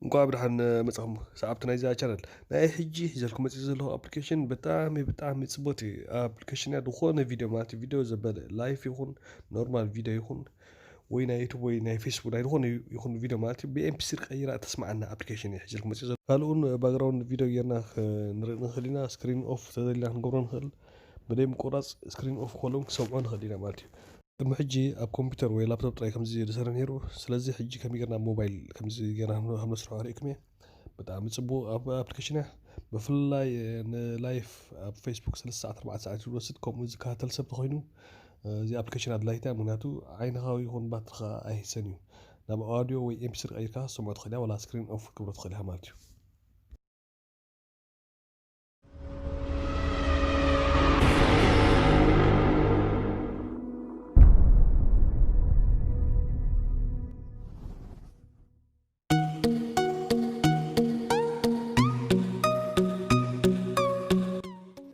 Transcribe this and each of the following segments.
እንኳዕ ብድሓን መጻኹም ሰዓብቲ ናይዛ ቻነል። ናይ ሕጂ ሒዘልኩም መጺእ ዘለኹ ኣፕሊኬሽን ብጣዕሚ ብጣዕሚ ጽቡቅ እዩ። ኣፕሊኬሽን እያ፣ ዝኾነ ቪድዮ ማለት እዩ፣ ቪድዮ ዘበለ ላይፍ ይኹን ኖርማል ቪድዮ ይኹን ወይ ናይ ዩቱብ ወይ ናይ ፌስቡክ ናይ ዝኾነ ይኹን ቪድዮ ማለት እዩ ብኤምፒስሪ ቀይራ ተስማዓና ኣፕሊኬሽን እየ ሒዘልኩም መጺእ ዘለኹ። ካልኡን ባክግራውንድ ቪድዮ ጌርና ክንርኢ ንኽእል ኢና። ስክሪን ኦፍ ተደሊና ክንገብሮ ንኽእል። ብደይ ምቁራጽ ስክሪን ኦፍ ከለውን ክሰምዖ ንኽእል ኢና ማለት እዩ። ቅድሚ ሕጂ ኣብ ኮምፒውተር ወይ ላፕቶፕ ጥራይ ከምዚ ዝሰርሕ ነይሩ። ስለዚ ሕጂ ከመይ ጌርና ኣብ ሞባይል ከምዚ ጌርና ከም ነስርሖ ርኢኩም እየ። ብጣዕሚ ጽቡቕ ኣብ ኣፕሊኬሽን እያ። ብፍላይ ንላይፍ ኣብ ፌስቡክ ሰለስተ ሰዓት ኣርባዕተ ሰዓት ዝወስድ ከምኡ ዝከታተል ሰብ ተኾይኑ እዚ ኣፕሊኬሽን ኣድላይታ፣ ምክንያቱ ዓይንኻ ይኹን ባትርኻ ኣይህሰን እዩ። ናብ ኣውዲዮ ወይ ኤምፒስሪ ቀይርካ ሰምዖ ትኽእል እያ፣ ዋላ ስክሪን ኦፍ ክትገብሮ ትኽእል ኢኻ ማለት እዩ።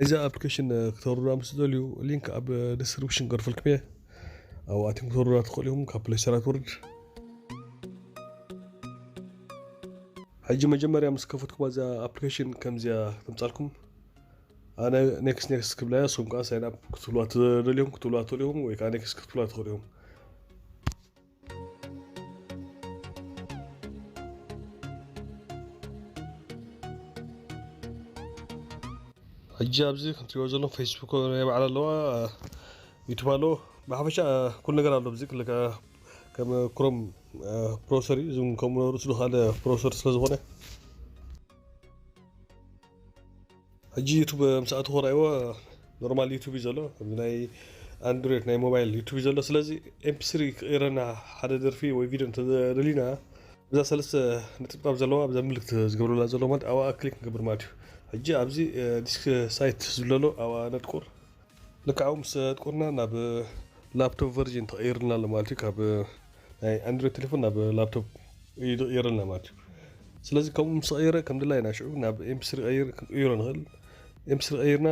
እዚ ኣፕሊኬሽን ክተውርዳ ምስ ትደልዩ ሊንክ ኣብ ዲስክሪፕሽን ገርፈልኩም እየ። ኣብኡ ኣትዮም ክተውርዳ ትኽእሉ ኢኹም ካብ ፕሌይ ስቶር ትውርድ። ሕጂ መጀመርያ ምስ ከፈትኩማ እዛ ኣፕሊኬሽን ከምዚኣ ተምጻልኩም። ኣነ ኔክስት ኔክስት ክብላ እያ። ንስኹም ከኣ ሳይን ኣፕ ክትብሉዋ ትደልዩ ክትብሉዋ ትኽእሉ ኢኹም ወይ ከኣ ኔክስት ክትብሉዋ ትኽእሉ ኢኹም። ሕጂ ኣብዚ ከምትሪእዎ ዘለኹም ፌስቡክ ናይ ባዕላ ኣለዋ፣ ዩቱብ ኣለዎ። ብሓፈሻ ኩሉ ነገር ኣሎ። ኣብዚ ክልተ ከም ክሮም ብሮሰር እዩ። ዝም ከምኡ ርእሱ ካልእ ብሮሰር ስለ ዝኾነ ሕጂ ዩቱብ ምስ ኣተኹ ረኣይዎ ኖርማል ዩቱብ እዩ ዘሎ። ከምዚ ናይ ኣንድሮይድ ናይ ሞባይል ዩቱብ እዩ ዘሎ። ስለዚ ኤምፒስሪ ክቕይረና ሓደ ደርፊ ወይ ቪድዮ እንተደሊና እዛ ሰለስተ ነጥብጣብ ዘለዋ ኣብዛ ምልክት ዝገብረላ ዘሎ ማለት ኣብኣ ክሊክ ንገብር ማለት እዩ። ሕጂ ኣብዚ ዲስክ ሳይት ዝብለሎ ኣብኣ ነጥቁር። ልክዓው ምስ ኣጥቆርና ናብ ላፕቶፕ ቨርዥን ተቐይርልና ኣሎ ማለት እዩ። ካብ ናይ ኣንድሮይድ ቴሌፎን ናብ ላፕቶፕ እዩ ዝቕየረልና ማለት እዩ። ስለዚ ከምኡ ምስ ተቐየረ ከም ድላይና ሽዑ ናብ ኤምፒስሪ ቀይር ክንቅይሮ ንኽእል። ኤምፒስሪ ቀይርና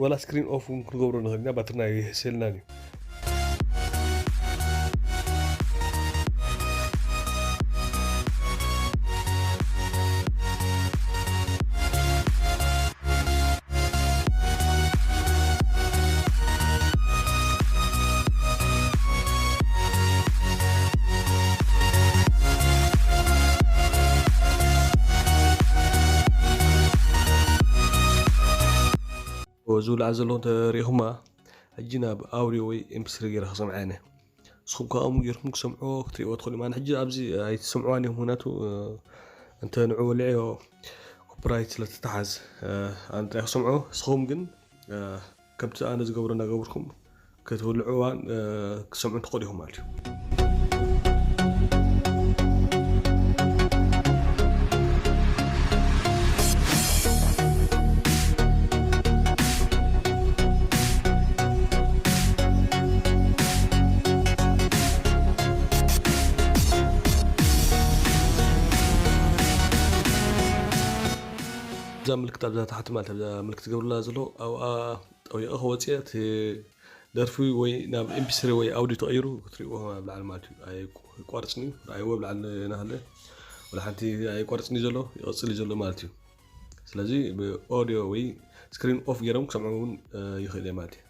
ወላ ስክሪን ኦፍ እውን ክንገብሮ ንኽእል ኢና፣ ባትርና ይህሰልናን እዩ። ዝብልዓ ዘለኹ እንተሪኢኹማ ሕጂ ናብ ኣውዲዮ ወይ ኤምፒስሪ ገይረ ክሰምዓ እየ። ንስኹም ከኣ ከምኡ ጌርኩም ክሰምዕዎ ክትሪእዎ ትኽእሉ። ኣነ ሕጂ ኣብዚ ኣይትሰምዕዋን እዮም፣ ምኽንያቱ እንተ ንዑ ወሊዐዮ ኮፒራይት ስለ ትተሓዝ ኣነ ጥራይ ክሰምዖ። ንስኹም ግን ከምቲ ኣነ ዝገብሮ እናገበርኩም ክትውልዕዋን ክሰምዑ ትኽእሉ ኢኹም ማለት እዩ። እዛ ምልክት ኣብዛ ታሕቲ ማለት ኣብዛ ምልክት ዝገብርላ ዘሎ ኣብኣ ጠዊቐ ክወፅእ እቲ ደርፊ ወይ ናብ ኤምፒስሪ ወይ ኣውዲዮ ተቐይሩ ክትሪእዎ ኣብ ላዕሊ ማለት እዩ። ኣይቋርፅን እዩ። ረኣይዎ ኣብ ላዕሊ ናሃለ ወላ ሓንቲ ኣይቋርፅን እዩ ዘሎ፣ ይቐፅል እዩ ዘሎ ማለት እዩ። ስለዚ ብኦዲዮ ወይ ስክሪን ኦፍ ገይሮም ክሰምዑ እውን ይኽእል እየ ማለት እዩ።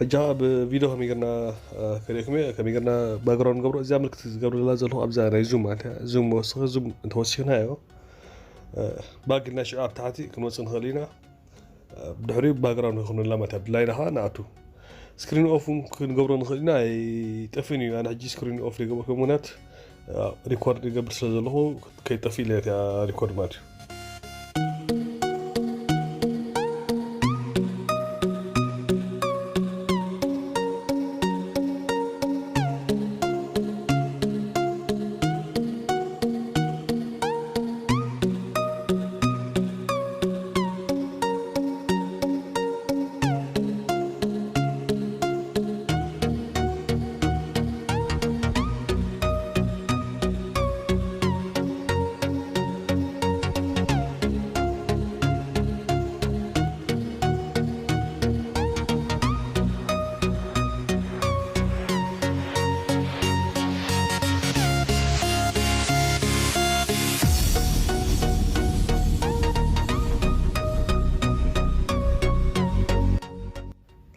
ሕጂ ኣብ ቪድዮ ከመይ ጌርና ከርእየኩም እየ፣ ከመይ ጌርና ባክግራውንድ ንገብሮ። እዚኣ ምልክት ዝገብረላ ዘለኹ ኣብዛ ናይ ዙም ማለት እያ። ዙም ወስኺ፣ ዙም እንተወሲኽናዮ ባክ ኢልና ሽዑ ኣብ ታሕቲ ክንወፅእ ንኽእል ኢና። ብድሕሪኡ ባክግራውንድ ክንብላ ማለት እያ። ብድላይና ከዓ ንኣቱ። ስክሪን ኦፍ እውን ክንገብሮ ንኽእል ኢና። ኣይጠፍእን እዩ። ኣነ ሕጂ ስክሪን ኦፍ ዘይገበርኩ ምኽንያት ሪኮርድ ይገብር ስለ ዘለኹ ከይጠፍእ ኢለ እያ ሪኮርድ ማለት እዩ።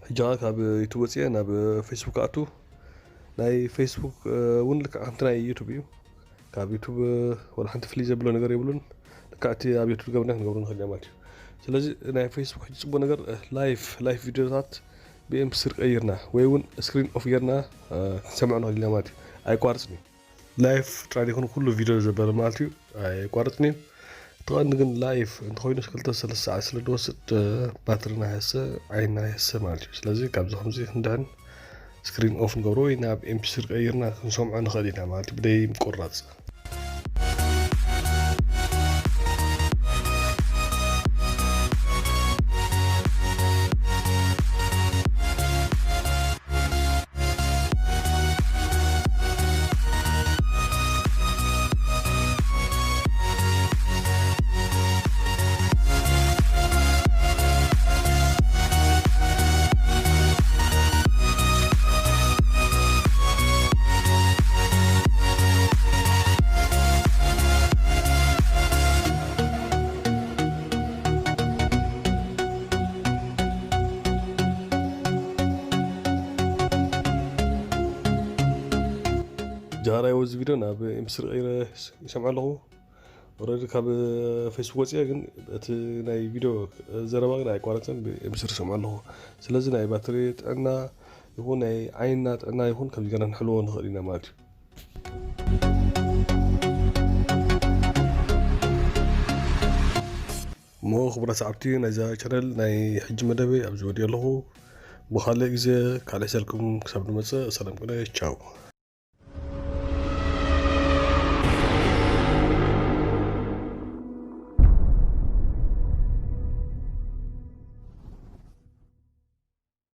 ሕጂ ኸኣ ካብ ዩቱብ ወፅየ ናብ ፌስቡክ ኣቱ። ናይ ፌስቡክ እውን ልክዕ ከምቲ ናይ ዩቱብ እዩ። ካብ ዩቱብ ወላ ሓንቲ ፍልይ ዘብሎ ነገር የብሉን። ልክዕ እቲ ኣብ ዩቱብ ገብርና ክንገብሮ ንኽእል ኢና ማለት እዩ። ስለዚ ናይ ፌስቡክ ሕጂ ፅቡቅ ነገር ላይፍ ላይፍ ቪዲዮታት ብኤምፒስሪ ቀይርና ወይ እውን ስክሪን ኦፍ ጌርና ክንሰምዖ ንኽእል ኢና ማለት እዩ። ኣይቋርፅን እዩ። ላይፍ ጥራይ ዘይኮነ ኩሉ ቪድዮ ዘበለ ማለት እዩ ኣይቋርፅን እዩ። እቲ ቀንዲ ግን ላይፍ እንተኮይኑ ክልተ ሰለስተ ሰዓት ስለ ዝወስድ ባትርና ይሃሰ ዓይንና ይሃሰ ማለት እዩ። ስለዚ ካብዚ ከምዚ ክንድሕን ስክሪን ኦፍ ንገብሮ ወይ ናብ ኤምፒስሪ ቀይርና ክንሰምዖ ንኽእል ኢና ማለት እዩ ብደይ ምቁራፅ። ጃራይ ወዚ ቪድዮ ናብ ኤምፒስሪ ቀይረ ይሰምዖ ኣለኹ። ኦረዲ ካብ ፌስቡክ ወፅየ ግን እቲ ናይ ቪድዮ ዘረባ ግን ኣይቋረፀን ብኤምፒስሪ ይሰምዖ ኣለኹ። ስለዚ ናይ ባትሪ ጥዕና ይኹን ናይ ዓይንና ጥዕና ይኹን ከምዚ ገና ንሕልዎ ንኽእል ኢና ማለት እዩ። እሞ ክቡራት ሰዓብቲ ናይዛ ቻነል ናይ ሕጂ መደበይ ኣብዚ ወዲኦ ኣለኹ። ብኻልእ ግዜ ካልእ ሒዘልኩም ክሳብ ንመፅእ ሰላም ቅነ ቻው።